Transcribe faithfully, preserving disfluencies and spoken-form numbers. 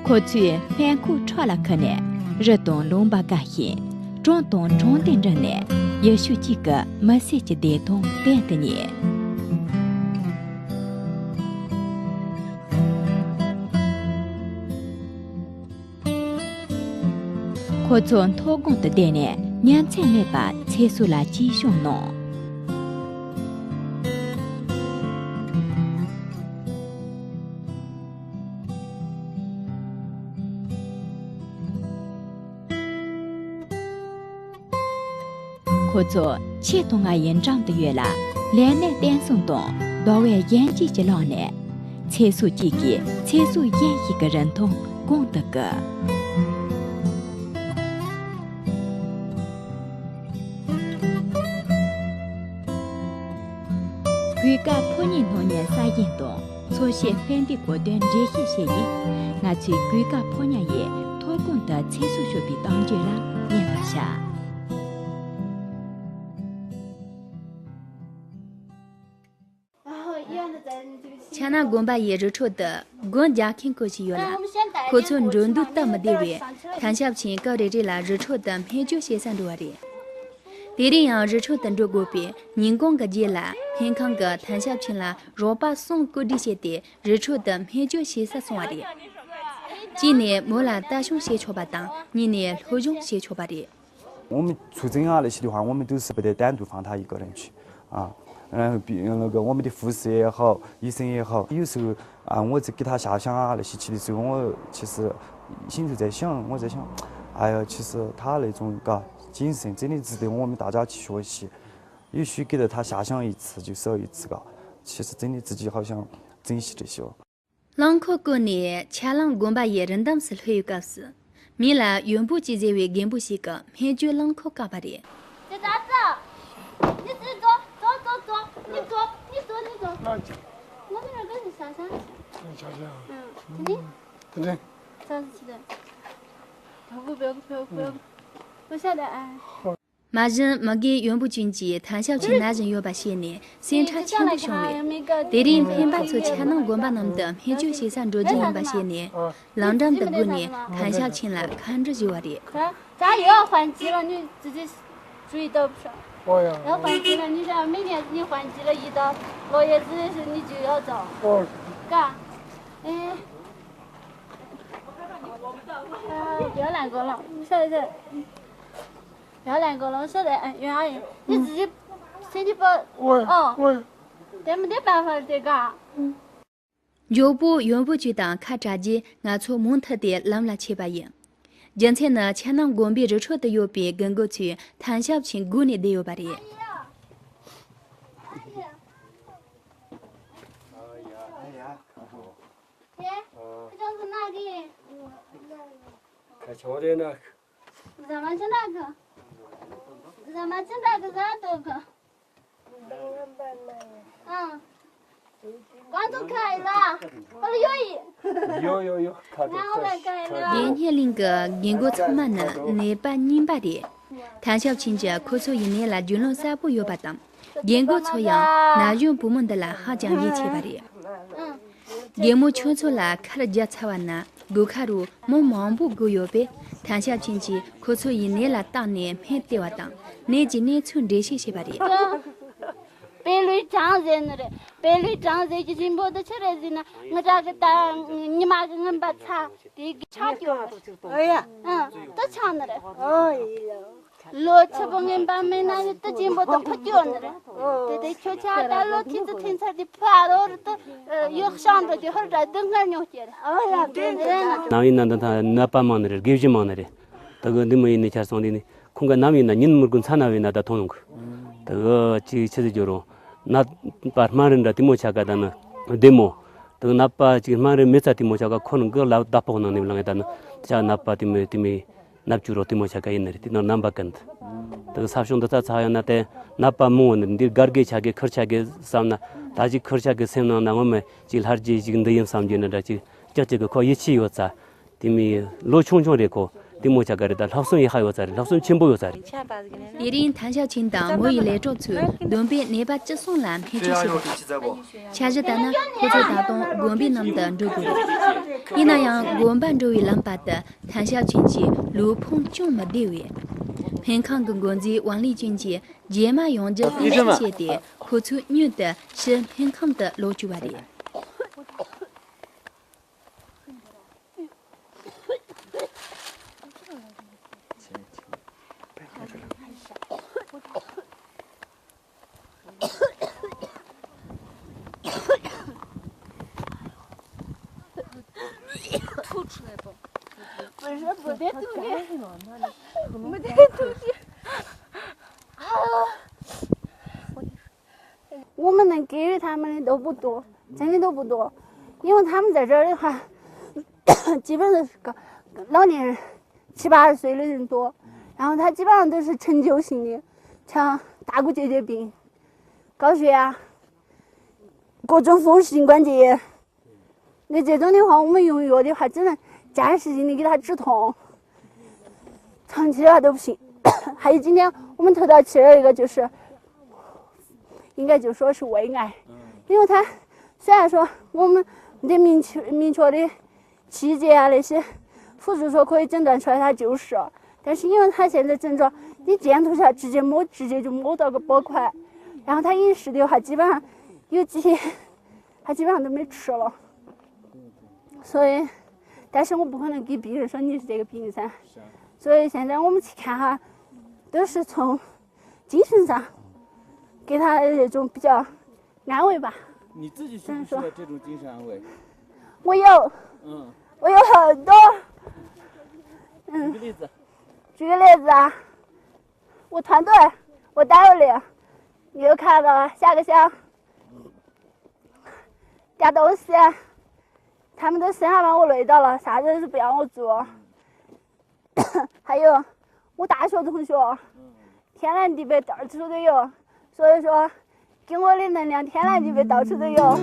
ཁོ་ཚོས་སྨན་ཁུག་ཁྲག་ལ་ཁུར་ནས་རི་དང་ལུང་པ་བརྒལ་ཞིང་། གྲོང་དང་གྲོང་སྡེ་འགྲིམས་ནས་ཡེ་ཤུ་གཅིག་གི་མི་སེར་གྱི་བདེ་ཐང་བསྟན་དུ་གཉེར། ཁོ་ཚོ་མཐོ་སྒང་དུ་བསྡད་ནས་ཉིན་མཚན་མེད་པར་ཚེ་སྲོག་ལ་གཅེས་སྐྱོང་གནང་། ཁོ་ཚོ་ཆེས་ཐོག་མཐའ་ཡི་འགྲམ་དུ་ཡོད་ལ། ལས་གནས་བརྟན་སྲུང་དང་བདེ་བའི་གཞན་སྐྱིད་ཀྱི་ལམ་ནས། ཚེ་སྲོག་གཅིག་གིས་ཚེ་སྲོག་གཞན་ཞིག་གི་རིན་ཐང་གོང་དུ་བཀུར། གོས་དཀར་ཕོ་ཉའི་སྣང་བརྙན་གསར་བཞེངས་དང་། འཚོ་བྱེད་སྤུན་ཟླའི་གོ་དོན་འགྲེལ་བཤད་བྱེད་ཡིན། ང་ཚོས་གོས་དཀར་ཕོ་ཉ་ཡིས་མཐོ་སྒང་དུ་ཚེ་སྲོག་སྐྱོབ་པའི་གཏམ་རྒྱུད་ལ་ཉན་པར་བྱ། ཆ་ནང་དགོན་པ་ཡི་རི་ཁྲོད་དུ་དགུན་རྒྱག་མཁན་སྐོར་ཞིག་ཡོད་ལ། ཁོ་ཚོ་འགྲོ་འདུག་སྟབས་མི་བདེ་བས། ཐན་ཞབས་ཆེན་སྐབས་རེ་རེ་ལ་རི་ཁྲོད་དུ་སྨན་བཅོས་བྱེད་ས་འགྲོ་བ་རེད། དེ་རིང་ཡང་རི་ཁྲོད་དུ་འགྲོ་དགོས་པས། ཉིན་གུང་གི་རྗེས་ལ་སྨན་ཁང་གི་ཐན་ཞབས་ཆེན་ལ་རོགས་པ་གསུམ་བཀོད་སྒྲིག་བྱས་ཏེ། རི་ཁྲོད་དུ་སྨན་བཅོས་བྱེད་ས་སོང་བ་རེད། གཅིག་ནས་མོ་ལ་ལྟ་སྐྱོང་བྱེད་ཆོག་པ་དང་། གཉིས་ནས་སློབ་སྦྱོང་བྱེད་ཆོག་པ་རེད། 我们出征啊那些的话，我们都是不得单独放他一个人去啊。嗯，比那个我们的护士也好，医生也好，有时候啊，我在给他下乡啊那些去的时候，我其实心里在想，我在想，哎呀，其实他那种嘎精神真的值得我们大家去学习。也许给了他下乡一次就少一次嘎，其实真的自己好像珍惜这些。 རླངས་འཁོར་བསྐོར་ནས་ཆ་ལང་དགོན་པ་ཡི་རི་འདབས་སུ་སླེབས་ཡོད་སྐབས་སུ། མི་ལ་ཡོན་པོ་ཅི་ཟེར་བའི་རྒན་པོ་ཞིག་གིས་སྨན་བཅོས་རླངས་འཁོར་བཀག་པ་རེད། 这咋子？你是走走走走，你走你走你走。我那边跟你想想。想想。嗯，肯定。肯定。上次去的。不要哭，不要哭，不要哭，不要哭。我晓得，哎。 མ་གཞི་མི་རྒན་ཡོན་པོ་ཅུན་གྱིས་ཐན་ཞབས་ཆེན་ན་བཞིན་ཡོད་པ་ཤེས་ནས་སེམས་ཁྲལ་ཆེན་པོ་བྱུང་བས། དེ་རིང་སྨན་པ་ཚོ་ཆ་ནང་དགོན་པ་ནང་དུ་སྨན་བཅོས་བྱེད་སར་འགྲོ་རྒྱུ་ཡིན་པ་ཤེས་ནས། ལམ་འགྲམ་དུ་བསྒུགས་ནས་ཐན་ཞབས་ཆེན་ལ་ཁ་འདྲི་ཞུས་པ་རེད། 咱也要还击了，你直接注意到不少。哦呀。要还击了，你这样每年你还击了一刀，老爷子是你就要找。哦。干。哎。啊，不要难过了，笑一笑。 不要难过了，我说的，哎，圆阿姨，你自己身体不，我，哦，我，这没得办法，这个。མགྱོགས་པོ་ཡོན་པོ་ཅུན་དང་ཁ་བྲལ་རྗེས། ང་ཚོ་མུ་མཐུད་དེ་ལམ་ལ་ཆས་པ་ཡིན། རྒྱུ་མཚན་ནི་ཆ་ནང་དགོན་པའི་རི་ཁྲོད་དུ་ཡོད་པའི་རྒན་རྒོན་ཚོས་ཐན་ཞབས་ཆེན་སྒུག་ནས་བསྡད་ཡོད་པ་རེད། ཡོ་ཡོ་ཡོ། ཁ་དོག་ཁ་ཤས། རྒན་རྙེད་གླིང་གི་རྒན་རྒོན་ཚང་མ་ནི་ནད་པ་རྙིང་པ་རེད། ཐན་ཞབས་ཆེན་གྱིས་ཁོ་ཚོ་ཡི་ནད་ལ་རྒྱུས་ལོན་གསལ་པོ་ཡོད་པ་དང་། རྒན་རྒོན་ཚོ་ཡང་ན་གཞོན་བུ་མོ་འདི་ལ་ཧ་ཅང་ཡིད་ཆེས་པ་རེད། རྒན་མོ་ཁྱོད་ཚོ་ལ་ཁར་རྒྱག་ཚར་བ་ན་སྒོ་ཁ་རུ་མི་མང་པོ་སྒུག་ཡོད་པས། ཐན་ཞབས་ཆེན་གྱིས་ཁོ་ཚོ་ཡི་ནད་ལ་བརྟག་ནས་སྨན་སྟེར་བ་དང་ནད་ཀྱི་གནས་ཚུལ་འགྲེལ་བཤད་བྱས་པ་རེད། དཔེ་ལུས་གྲང་ཟེར་ནི་རེད། དཔེ་ལུས་གྲང་ཟེར་གྱི་རིང་པོ་དུ་ཆི་རེད་ཟེར་ན། ངི་དྲག་གི་ད་ཉི་མ་གི་རྔན་པ་ཚ་དེ་གི་ཆག་སྐྱོ་ནི་རེད། ཨ་ཡ། ཨ་དུ་ཆག་ནི་རེད། ཨོ་ཡི་ལོ། ལོ་ཆི་པོ་རྔན་པ་མེད་ན་ཡི་དུ་ཅིན་པོ་དུ་ཁུ་སྐྱོ་ནི་རེད། དེ་དེ་ཁྱོད་ཆ་ད་ལོ་ཁྱི་ཚི་ཐེན་ཚར་དེ་ཕ་རོ་རུ་དུ་ཡོ་ཤང་འགྲོ་གི་ཧོར་དྲ་དུ་སྔར་ཉོ་སྐྱེ་རེད། ཨོ་ཡ་དེ་རེད་ན། ནམ་ཡིན་ན་འདི་ཐ་ནད་པ་མང་ནི་རེད། དགེ་བཅུ་མང་ནི་རེད། ད་གི་འདི་མོ་ཡིན་ནི་ཆར་སོང་དེ་ནི། ཁོང་ག་ནམ་ཡིན་ན་ཉིན་མི་དགོས་མཚན་ན་བས་ན་ད་མཐོང་ཡོང་གི། ད་གི་ཅིག་ཆི་ཟིག་འགྱུར་རུང་། ནད་པ་སྨན་རིན་འདྲ་དེ་མོ་ཆ་ག་ད་ནི་བདེ་མོ། ད་གི་ནད་པ་ཅིག་སྨན་རིན་མི་ཚ་དེ་མོ་ཆ་ག་ཁོ་ནི་གི་ལ་ད་ཕོག་ནང་ནས་ལངས་ད་ནི་ཅག་ནད་པ་དེ་མོ་དེ་མོ་ནབ་ཅུ་རོ་དེ་མོ་ཆ་ག་ཡིན་ནི་རེད། དེ་ནོར་རྣམ་པ་ཀུན། ད་གི་ས་ཕྱོགས་འདི་ཚ་ཚ་ཡོང་ན་དེ་ནད་པ་མང་བོ་ནི་འདི་སྒར་དགེ་ཆ་གི་ཁུར་ཆ་གི་བསམ་ན། ད་ཅིག་ཁུར་ཆ་གི་སེམས་ནང་ན་ངོ་མ་ཅིག་ལྷར་གྱི་ཅིག་འདི་ཡིན་བསམ་རྒྱུ་ནི་འདྲ་ཅིག་ཅག་ཅིག་གི་ཁོ་ཡིད་ཆེས་ཡོད་ཚ། དེ་མོ་ལོ་ཆུང་ཆུང་རེད་ཁོ། གཏི་མུག་ཆགས་ཀྱི་རེད། ད་ལྷག་བསམ་ཡག་པ་ཡོད་ས་རེད། ལྷག་བསམ་ཆེན་པོ་ཡོད་ས་རེད། དེ་རིང་ཐན་ཞའོ་ཆིན་དང་མོ་ཡི་ལས་གྲོགས་ཚོས་བསྡོམས་པས་ནད་པ་བཅུ་གསུམ་ལ་སྨན་བཅོས་བྱས་པ་རེད། འཆར་གཞི་ལྟར་ན་ཁོ་ཚོ་ད་དུང་དགོན་པའི་ནང་དུ་འགྲོ་དགོས་རེད། ཡིན་ན་ཡང་དགོན་པར་འགྲོ་བའི་ལམ་བར་དུ་ཐན་ཞའོ་ཆིན་གྱི་ལུས་ཕུང་ཅུང་མི་བདེ་བས། སྨན་ཁང་གི་འགོ་འཛིན་ཝང་ལི་ཅུན་གྱིས་རྗེས་མ་ཡོང་རྒྱུ་གཏན་འཁེལ་བྱས་ཏེ། ཁོ་ཚོས་མྱུར་དུ་ཕྱིར་སྨན་ཁང་དུ་ལོག་བཅུག་པ་རེད། 吐出来吧。不是，不得吐的，不得吐的。我们能给予他们的都不多，真的都不多，因为他们在这儿的话，基本都是个老年人，七八十岁的人多，然后他基本上都是陈旧型的，像大骨结节病、高血压、各种风湿性关节炎。那这种的话，我们用药的话，只能暂时性的给他止痛，长期的话都不行。还有今天我们头到吃了一个，就是应该就说是胃癌，因为他虽然说我们的明确明确的细节啊那些，护士说可以诊断出来他就是，但是因为他现在症状，你箭头下直接摸，直接就摸到个包块，然后他饮食的话，基本上有几天他基本上都没吃了，所以，但是我不可能给病人说你是这个病噻，所以现在我们去看哈，都是从精神上给他一种比较安慰吧。你自己需不需要这种精神安慰？我有，嗯，我有很多。嗯，举个例子，举个例子啊，我团队，我单位里，你就看到了下个乡，掉东西，他们都身上把我累到了，啥事都不让我做。还有我大学同学，天南地北到处都有，所以说给我的能量天南地北到处都有。